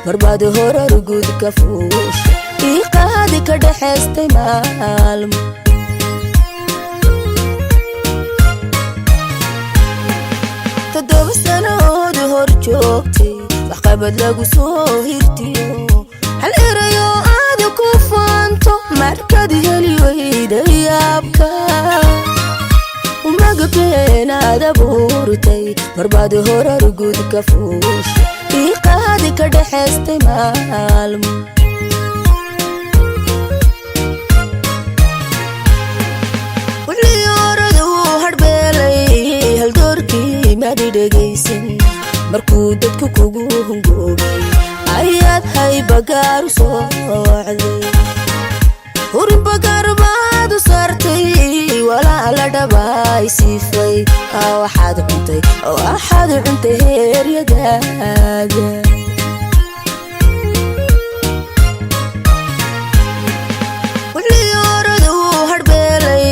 Marbaad horar guud ka fuusha, iiqaadi ka dhexaystay maalmo. 7 sanood hor joogtay, waxqabad lagu soo hirtiyo, hal erayoo aada ku faanto markaad heli weyda yaabka. Umaga beenaad abuurtay, marbaad horar guud ka fuusha, iiqaadi ka dhexaystay maalmo. Wixii uu hadhbeelay haldoorkii maadi dhegaysan, markuu dadku kugu hungoobay ayaad haybagaaru soocday. Hurinbagaar baad u saartay, walaala dhabaay siifay. Waxaad cuntay, waxaad cuntay heeryadaada. Wixii uu hadhbeelay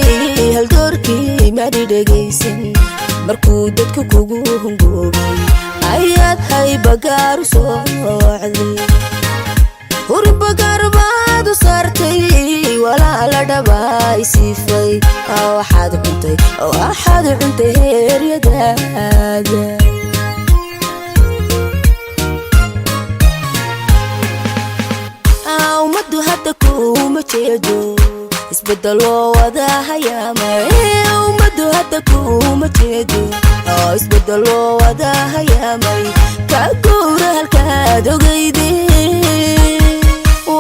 haldoorkii maadi dhegaysan, markuu dadku kugu hungoobay ayaad haybagaaru soocday. Hurinbagaar baad u saartay, walaala dhabaay siifay. Waxaad cuntay, waxaad cuntay heeryadaada. Ummaddu hadda kuma jeedo, isbedeloo wada hayaamay. Ummaddu hadda kuma jeedo, isbedeloo wada hayaamay. Ka guura halkaad ogeyde.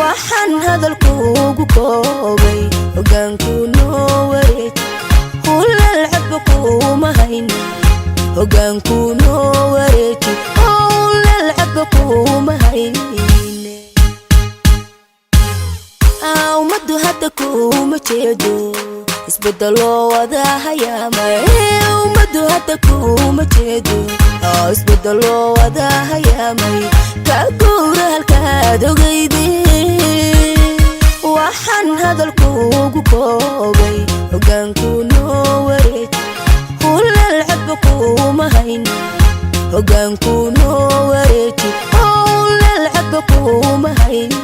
Waxaan hadalkuugu koobay, hogaanku noo wareej, hulal cadba kuma hayno. Hogaanku noo wareeji, hulal cadba kuma hayne. Ummaddu hadda kuma jeedo, isbedeloo wada hayaamay. Ummaddu hadda kuma jeedo, isbedeloo wada hayaamay. Ka guura halkaad ogeyde. Waxaan hadalkuugu koobay, hogaanku noo wareej, hulal cadba kuma hayno. Hogaanku noo wareeji, hulal cadba kuma hayno.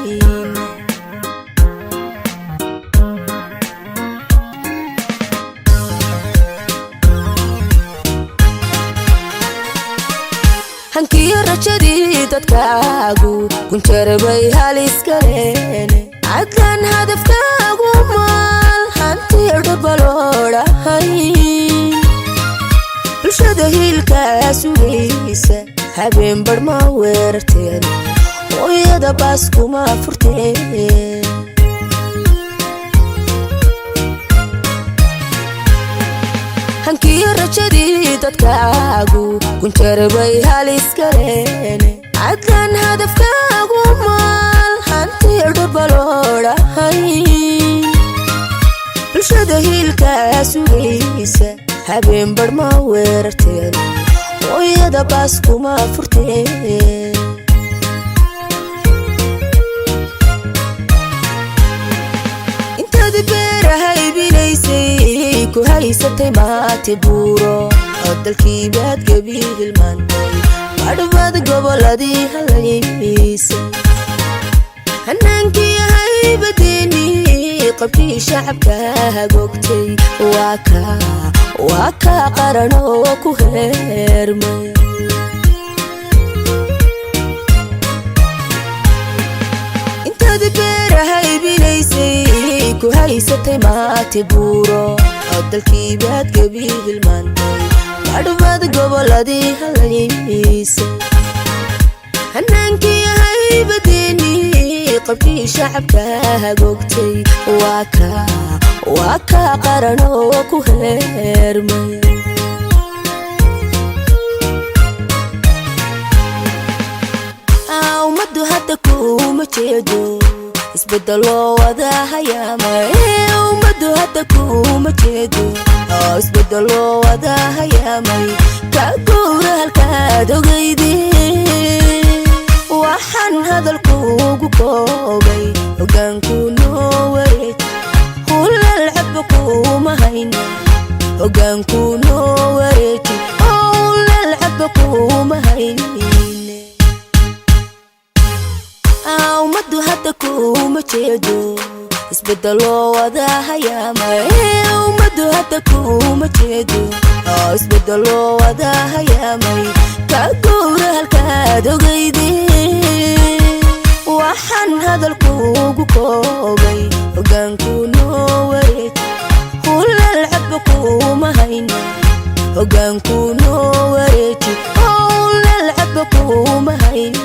Hankiyo rajadii dadkaagu kunjeer bay haliskaleen. Cadlaan hadafkaagu maal hantiyo dharbaloodhahay. Bulshada hiilkaa sugaysa habeen barh ma weerarteen, hooyada baas kuma furteen. Hankiyo rajadii dadkaagu kunjeer bay haliskaleen. Cadlaan hadafkaagu maal hantiyo dharbaloodhahay. Bulshada hiilkaa sugaysa habeen barh ma weerarteen, hooyada baas kuma furteen. Intaad beera haybinaysay ku haysatay maati buuro, oo dalkiibaad gebi hilmaantay, badhbaad goboladii halaysay. Hanaankii haybadeeni qabkii shacabka hagoogtay, waa kaa qaran oo ku heermay. Intaad beera haybinaysay ku haysatay maati buuro, oo dalkiibaad gebi hilmaantay, badhbaad goboladii halaysay. Hanaankii haybadeeni qabkii shacabka hagoogtay, waa kaa qaran oo ku heermay. Ummaddu hadda kuma jeedo, isbedeloo wada hayaamay. Ummaddu hadda kuma jeedo, isbedeloo wada hayaamay. Ka guura halkaad ogeyde. Waxaan hadalkuugu koobay, hogaanku noo wareej, hulal cadba kuma hayno. Hogaanku noo wareeji, hulal cadba kuma hayne. Ummaddu hadda kuma jeedo, isbedeloo wada hayaamay. Ummaddu hadda kuma jeedo, isbedeloo wada hayaamay. Ka gowra halkaad ogeyde. Waxaan hadalkuugu koobay, hogaankuu noo wareeji. Hulal cabba kuma hayno, hogaankuu noo wareeji. Hulal cabba kuma hayno.